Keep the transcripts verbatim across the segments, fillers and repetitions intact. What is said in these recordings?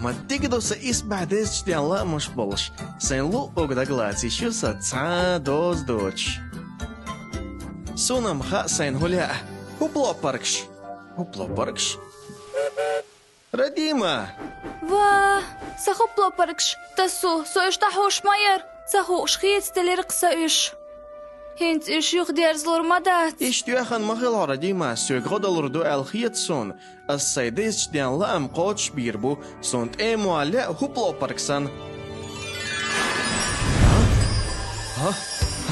Ма дика ду са исбаьхьа дезачу ден лаамаш болуш. Сайн луъург дагалаца йиш ю сан цхьа а доза доцуш. Суна-м хаьа сайна хӀун лаьа. ХӀуплопаргаш. ХӀуплопаргаш? Радима! Ва, сан хӀуплопаргаш, Тасу, со уьш дӀахьуш ма яра, ца хууш хецаделира-кх сан уьш. ХӀинца уьш юхадерзалур ма дац. Иштта доьхна ма хила хьо, Радима, соьга гӀо далур ду аьлла хета суна. Ас сайн дезачу ден лаам кхочушбийр бу, суна тӀема ван лаьа хӀуплопарг санна. Ха?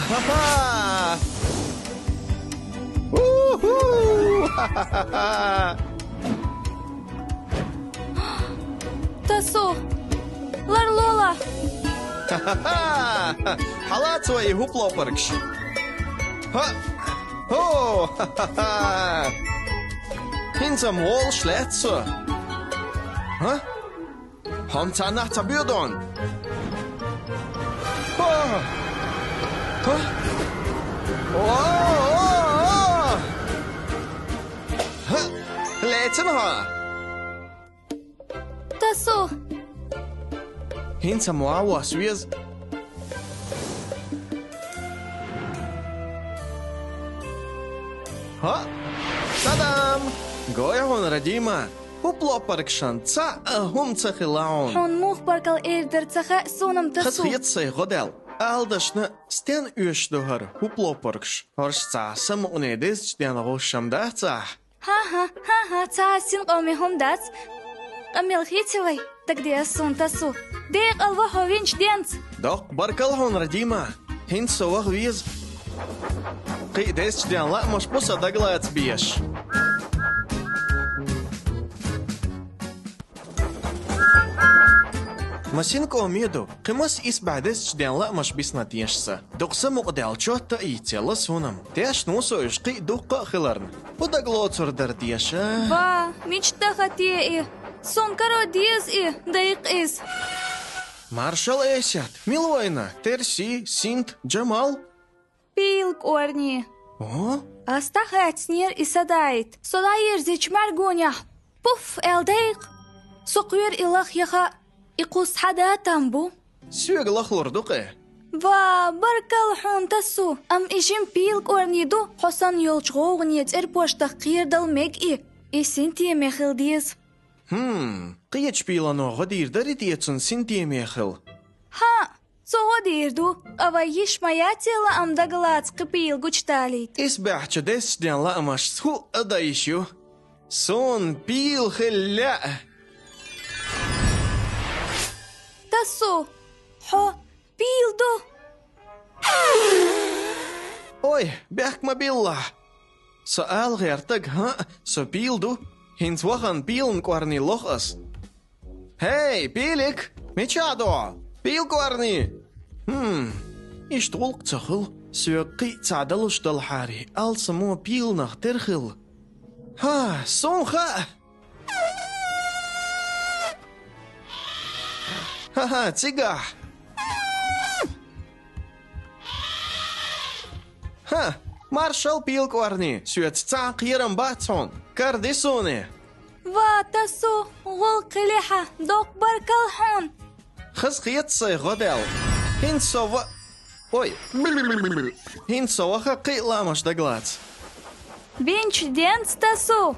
Ха-ха-ха! У-ху! Ха-ха-ха! Тасу, ларлолахь! Ха-ха-ха! Хьалаца вай и хӀуплопаргаш! Ха! Хо! Ха-ха-ха! ХӀинца-м волуш лаьтта со! Ха? Хьо-м цхьаннахь ца боьду хьуна? Ха! Ха? О-о-о! Ха! Лецна хьо! Тасу! ХӀинца-м ван а восса веза. Ха! Та-дам! Гой хьуна, Радима! ХӀуплопаргашна цхьа а хӀума ца хилла хьуна. Хьуна муха баркалла эр дара ца хаьа суна-м, Тасу. Хаза хета сайн гӀо даьлла. Ала дашна, стенна оьшуш ду хӀара хӀуплопаргаш? ХӀорш цхьа самукъане дезачу ден гӀуллакх-м дац ахь? ХӀан-хӀа, хӀан-хӀа, цхьа а синкъоваме хӀума дац. Къамел хийци вай? Дагадеа суна, Тасу. Декъала ва хьо винчу денца. Доккха баркалла хьуна, Радима. ХӀинца со ваха веза. Кхин а дезачу ден лаамаш бу сан дагалаца безаш. Ма синкъоваме ду, кхин маса исбаьхьа дезачу ден лаамаш бисна теша сан. Дукха самукъадаьлла чот а йицъелла суна-м. Тешна ву со уьш кхин а дуккха а хиларна. ХӀун дагалоцур дара теша? Ва, мича даха те и? Суна каро деза и, дайкха иза. Маршалла, Эсет, мила вайна? Терси, Синт, Джамал? Пийлан кӀорни. О? Ас дӀахаьцнера и садаийта. Со дӀаерзийча мӀаьргонехь, пуф аьлла дайкха. Со кхоьру и лаха яха, и кхузза хьада там бу. Соьга лахлур ду-кх и. Ва, баркалла хьуна, Тасу! Амма и жима пийлан кӀорни ду, хьо санна йолчу гӀовгӀане цӀерпоштах кхерадала мега и. И синтеме хила деза. ХӀм, кхечу пийлано гӀо дийр дарий те цунна синтеме хила? ХӀаъ, цо гӀо дийр ду, ткъа вай йиш ма яц и лаам дагалаца кхин пийла гучудалийта. Исбаьхьчу дезачу ден лаамашца хӀуъа а дан йиш ю. Суна пийла хила лаьа. Тасу, хьо пийла ду? Ой, бехк ма биллахь! Со ала гӀертаг, хӀаъ, со пийла ду. ХӀинца вахана пийлан кӀорни лоху ас. ХӀей, пийлик! Мичахь ду хьо? Пийлан кӀорни! ХӀм, иштта гӀуллакх ца хуьлу. Соьга кхин а цхьа далуш далахьара, алсамо пийланах тера хилла. ХӀа, суна хаьа! Ха-ха, цигахь! ХӀа, маршалла, пийлан кӀорни, соьца цхьа а кхерам бац хьуна. Караде суна и. Ва, Тасу, гӀуллакх хилира хьан, доккха баркалла хьуна! Хаза хета сайн гӀо даьлла. ХӀинца со ва-, ой. ХӀинца со ваха кхин а лаамаш дагалаца. Винчу денца, Тасу!